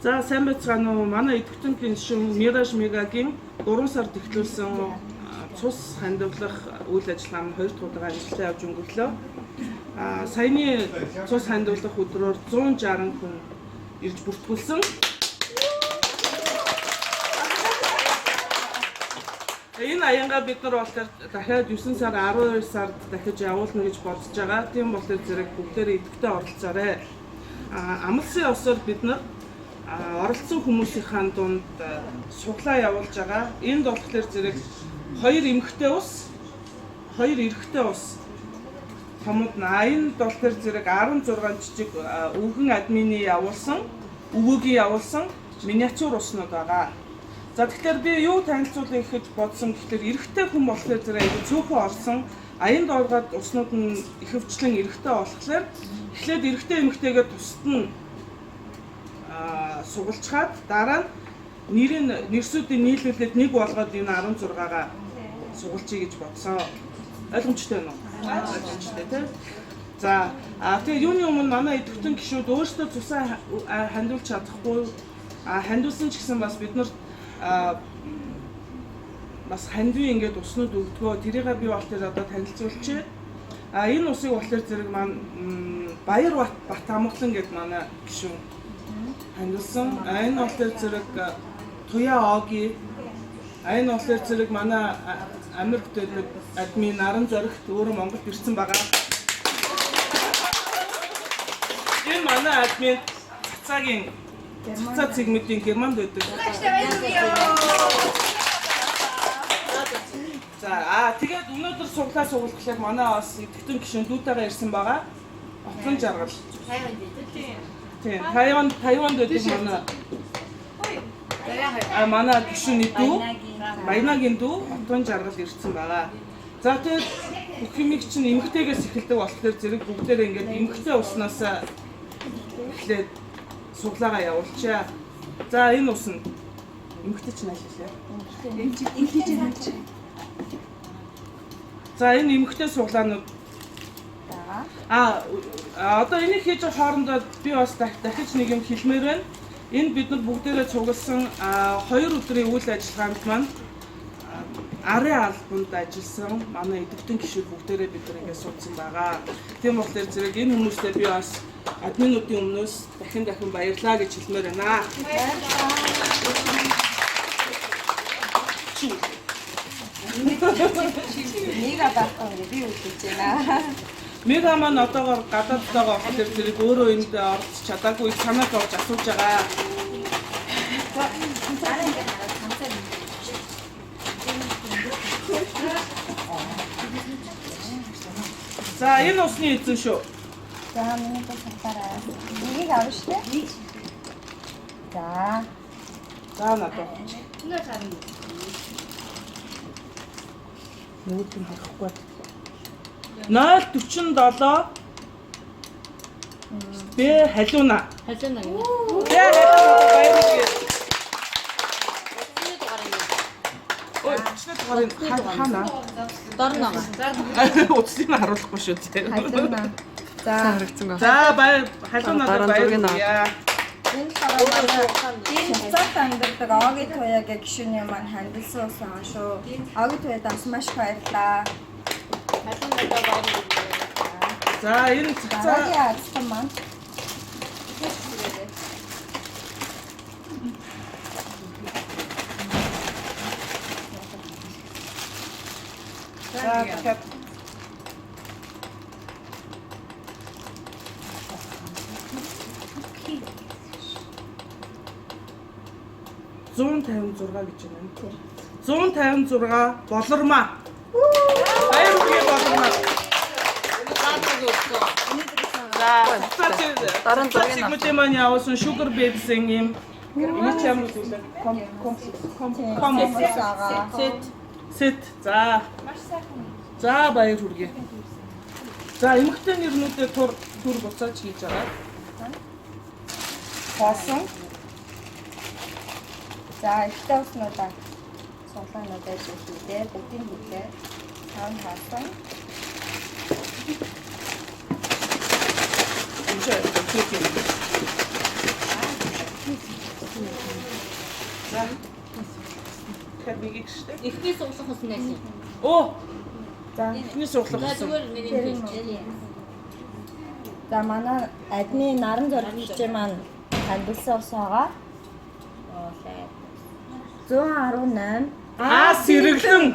За, сайн байцгаана уу? Манай идэвхтэн гишүүн Мираж Мегагийн 3 сард эхлүүлсэн цус хандивлах үйл ажиллагаа нь 2 дахь удаага амжилттай явж өнгөрлөө. Саяны цус хандивлах өдрөөр 160 хүн ирж бүртгүүлсэн. Энэ аянгаа бид нар болохоор дахиад 9 сар, 12 сард дахиж явуулна гэж бодож байгаа. Тийм болохоор зэрэг бүгдээрээ идэвхтэй оролцоорой. Амлсан ёсоор бид нар оролцсон хүмүүсийнхаа дунд суглаа явуулж байгаа. Энд болохоор зэрэг хоёр эмэгтэй ус, хоёр эрэгтэй ус томууд нь. Энэ болохоор зэрэг 16 жижиг өвгөн админы явуулсан, өвөөгийн явуулсан миниатюр уснууд байгаа. За, тэгэхээр би юу танилцуулъя гэхэд бодсон гэхлээр эрэгтэй хүн болохоор зэрэг айгүй цөөхөн орсон. Аянд оргоод уснууд нь ихэвчлэн эрэгтэй болохоор эхлээд эрэгтэй эмэгтэйгээ тусад нь сугалчхаад, дараа нь нэрийн нэрсүүдийг нийлүүлээд нэг болгоод энэ 16-гаа сугалчъя гэж бодсон. Ойлгомжтой байна уу? Ойлгомжтой, тий. За, тэгээ юуны өмнө манай идэвхтэн гишүүд өөрсдөө цусаа хандивлж чадахгүй, хандивлсан ч гэсэн бас бид нарт бас хандив ингээд уснууд өгдгөө. Тэрийг би бол тэр одоо танилцуулчихъя. Энэ усыг болохоор зэрэг маань Баяр Бат Бат Амгалан гэдэг манай гишүүн хандивлсан. Энэ болохоор зэрэг Туяа Оги. Энэ болохоор зэрэг манай Америкт байдаг админ Наран Зоригт өөрөө Монголд ирсэн байгаа. Энэ манай админ Цацаагийн Цацаа цэгмэдийн Германд байдаг. За, тэгээд өнөөдөр суглаа сугалхлаар манай бас идэвхтэн гишүүн дүүтэйгээ ирсэн байгаа. Отгон жаргал. Тийм, Тайванд байдаг манай манай гишүүний дүү, Баянагийн дүү Отгон жаргал ирсэн байгаа. За, тэгээд бүх юмыг чинь эмэгтэйгээс эхэлдэг болохоор зэрэг бүгдээрээ ингээд эмэгтэй уснаас эхлээд суглаагаа явуулчаа. За, энэ ус нь эмэгтэй чинь аль лээ? За, энэ эмэгтэй суглаанууд. Одоо энийг хийж байгаа хоорондоо би бас дахиж нэг юм хэлмээр байна. Энэ бид нар бүгдээрээ цугласан 2 өдрийн үйл ажиллагаанд маань арын албанд ажилласан манай идэвхтэн гишүүд бүгдээрээ бид нар ингээд суудсан байгаа. Тийм болохоор зэрэг энэ хүмүүстээ би бас админуудын өмнөөс дахин дахин баярлалаа гэж хэлмээр байна. Мега байхгүй ингээ би үлдээж байна. Мега маань одоогоор гадаад байгаа болохоор зэрэг өөрөө энд оролцож чадаагүй, санаа зовж асууж байгаа. За, энэ усны эзэн шүү. За, миний дуу сахараа. Нэгийг авна шүү дээ. За. За, надад. Нөгөөд нь харахгүй. 047 Б халууна. Халууна гэнэ. Б халууна, баярлалаа. Утасны дугаар юм. Ой, утасны дугаарыг хаана? Дор нь байгаа. Утасыг нь харуулахгүй шүү дээ. Халууна. За. Харагдсан ба. За, баяр халуунаа, Дараа нь зургийг баярлалаа. Энэ болохоор манай Хятад амьдардаг Оги Туяа гэх гишүүний маань хандилсан ус байгаа шүү. Оги Туяад бас маш их баярлалаа. Халуунаа баяр. За, энэ цацаа Дараагийн азтан маань За, дахиад 156 гэж байна. 156 болормаа. Баяр хүргэе, болормаа. Гадаг өгсөн. За, Дараа нь зургийг авах. Цэгмэдийн маань явуулсан Sugar Babes-ийн юм. Энэ ч ямар зүйлээ? Ком ком ком ком ус байгаа. Сет. Сет. За. За, баяр хүргэе. За, эмэгтэй нэрнүүдээ тур түр буцааж хийж байгаа. Хоосон. За, эрэгтэй уснуудаа суулгаануудаа хийлээ. Бүгдийг хийлээ. Тав хаасан. Энэ ч юм. За. Тэгэхээр нэгийг штэ. Эхний суглах ус нэлээ. Оо, За. эхний суглах За ус. зүгээр нэрийг хэлчихье. За манай адны наран зориг хичээ маань хандилсан ус байгаа. 118. Аа, сэргэлэн.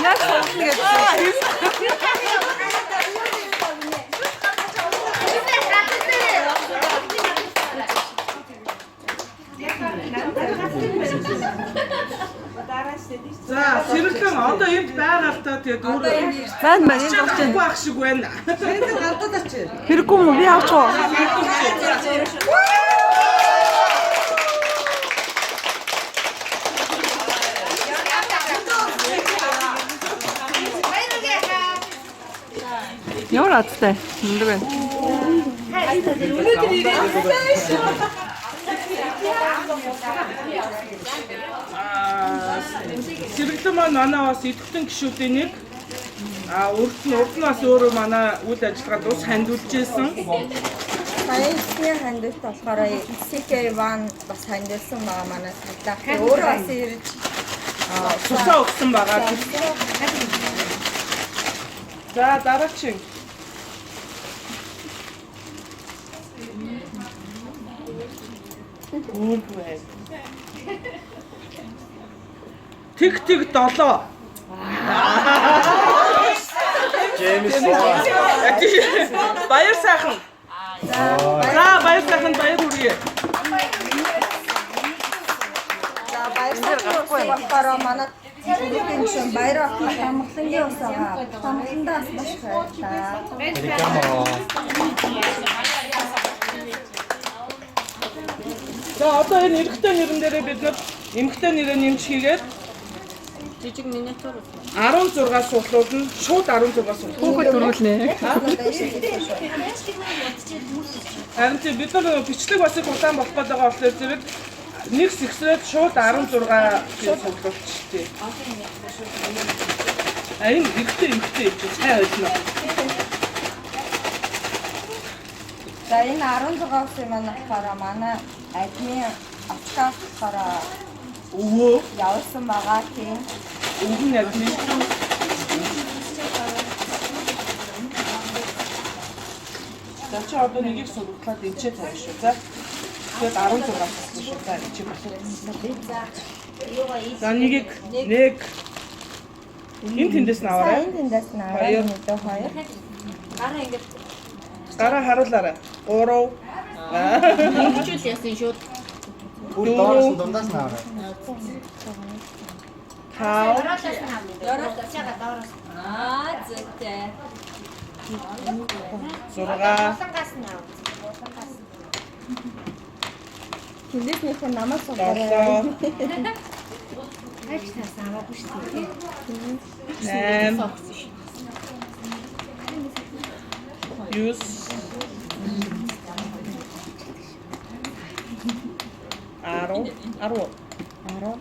Яг суулна гэж. За, сэргэлэн одоо энд байгаа л та тэгээд өөрөө Байна байна энэ зогч байна. авахгүй ах шиг байна. Хэрэггүй юм уу? Би авч уу? Ямар азтай. Мундаг байна. Аа, сэргэлэн маань манай бас идэвхтэн гишүүдийн нэг. А урд нь бас өөрөө манай үйл ажиллагаанд ус хандуулж исэн. Сая эсний хандилт болохоор CK1 бас хандилсан байгаа манай цагдаа. Тэгээ өөрөө бас ирж Цусаа өгсөн байгаа. За дараачин. Үгүй. Тэг тэг долоо. Джеймс Бонд. Баяр сайхан. За баяр сайхан баяр хүргэе. За баярлалаа болохоор манай цэцэрлэгийн гишүүн баяр ахын тамглангийн ус байгаа. Тамгландаа бас маш их баярлалаа. Реклама. За одоо энэ эрэгтэй нэрэн дээрээ бид нар эмэгтэй нэрээ нэмж хийгээд Жижиг миниатюр ус. 16 суулууд нь шууд 16 суулууд. Хүүхэд төрүүлнэ. Харин тийм бид нар бичлэг бас их удаан болох гээд байгаа болохоор зэрэг нэг сэгсрээд шууд 16 гэж суулуулчихтий. А энэ эрэгтэй эмэгтэй юм чи сайн ойлгоно. За энэ 16 усын маань болохоор манай админ Оскар болохоор Өвөө явуулсан байгаа тийм. өвгөн админ. За чи одоо нэгийг суглаад энэ ч тавих шүү. За. Тэгээд 16 болсон шүү. За чи болох. За нэгийг нэг энэ тэндээс нь За аваарай. энэ тэндээс нь аваад Хоёр. 1 2. Гараа ингэж Гараа харуулаарай. 3 хөгжүүл ясан шууд. Бүр доороос нь дундаас нь аваарай. 5 Аа зүйтэй. 6 Тэндээс нэг хүн намайг суулгаарай. 7 8 9 10 10 10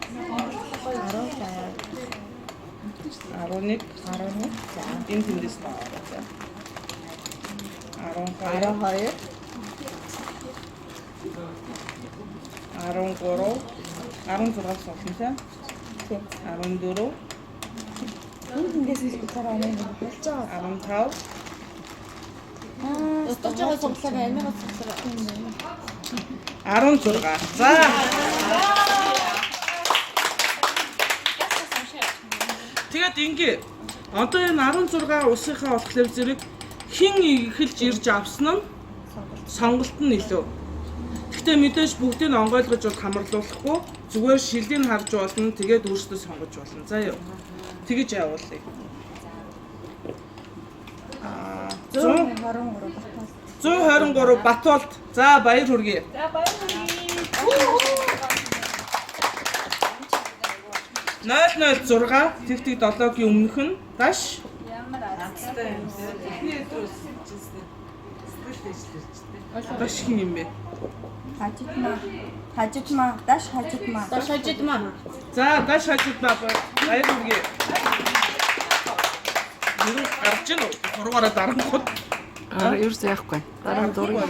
10 за 11 11 за энэ тэндээс нь аваарай. За. 12 12 13 16 суулна тийм. Тийм. 14 Энэ тэндээс нь болохоор нэг болж байгаа. 15 Аа Устгаж байгаа суглаарай, амигаа суглаарай. 16. За. Тэгээд ингээ одоо энэ 16 усынхаа болохоор зэрэг хин эхэлж ирж авсан нь сонголт нь илүү. Гэхдээ мэдээж бүгдийг нь онгойлгож бол хамарлуулахгүй зүгээр шилийг харж болно. Тэгээд өөрсдөө сонгож болно. За юу. Тэгэж явуулъя. Аа 123 батал. 123 Батуулд. За баяр хүргэе. За баяр хүргэе. 006 тэг тэг 7-гийн өмнөх нь даш. Даш хин юм бэ? Хажидмаа. Хажидмаа. Даш хажидмаа. Даш хажидмаа. За даш хажидмаа баяр хүргэе. Ер нь гарч гин үү? Зургаараа дарангууд. Аа, ерөөсөө яахгүй. Дараа нь зураг.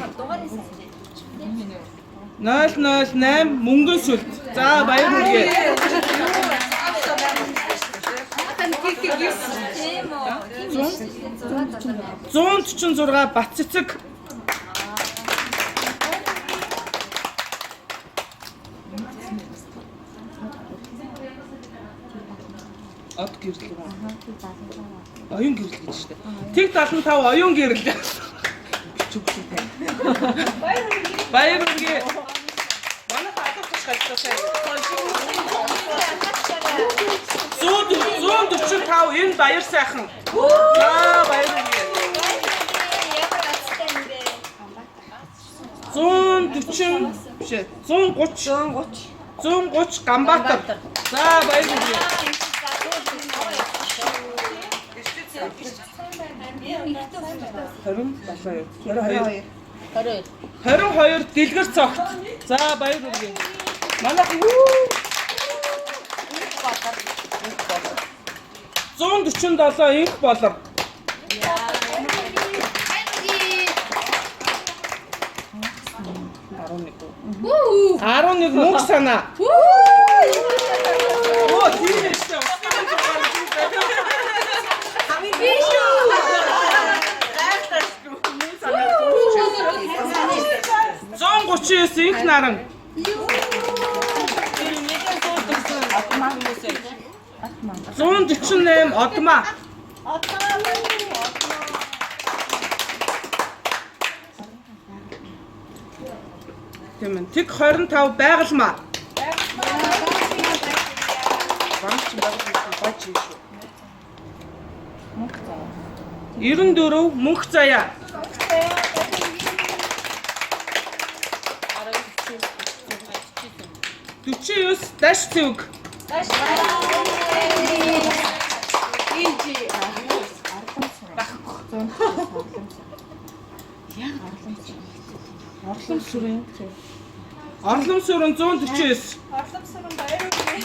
008 мөнгөн сүлд. За баяр хүргэе. Тийм үү? 146 Бат цэцэг. Од гэрэл үү? Оюун гэрэл гэж штэ. Тэг 75 оюун гэрэл. Бичиг үсэн тань. Баяр хүргэе. Манайх алга таш галзуу сайн. 145 энэ баяр сайхан. За баяр хүргэе. Ямар азтай юм бэ? 140 биш ээ 130 130. 130 Ганбаатар. За баяр хүргэе. 27 22 22. 22 Дэлгэр цогт. За баяр хүргэе. Манайх юу? 147 инх болор. Үү. 11 мөнх санаа. Оо тийм ээ шүү. Би шүү. 139 инх наран. 148 одмаа. Тийм ээ. Тэг 25 байгалмаа. Банк ч байгаль баж юм шүү. 94 мөнх заяа. 49 даш цэвэг. Орлон сүрэн. Орлон сүрэн 149. Орлом сүрэн баяр хүргэе.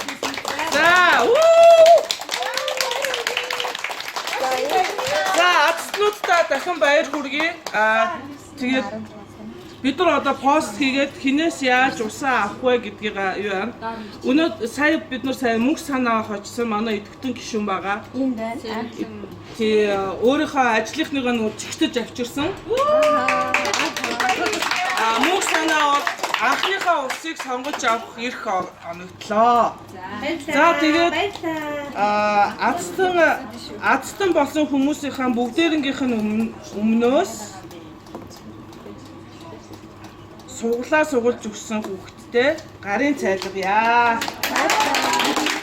За. Үү! За, адснуудаа дахин баяр хүргэе. Аа тэгээд бид нар одоо пост хийгээд хинээс яаж усаа авах вэ гэдгийг юу яа. Өнөө сая бид нар сая мөнх санаа хожсон манай идэвхтэн гишүүн байгаа. Ийм байна. Тий өөрийнхөө ажлынхныгаа нөгөө чигтэж авчирсан. А мөнх санаа бол анхныхаа усыг сонгож авах эрх оногдлоо. За тэгээд а азтан болсон хүмүүсийнхаа бүгдээрэнгийнх нь өмнөөс суглаа сугалж өгсөн хүүхэдтэй гарын цайлгая. Баярлалаа.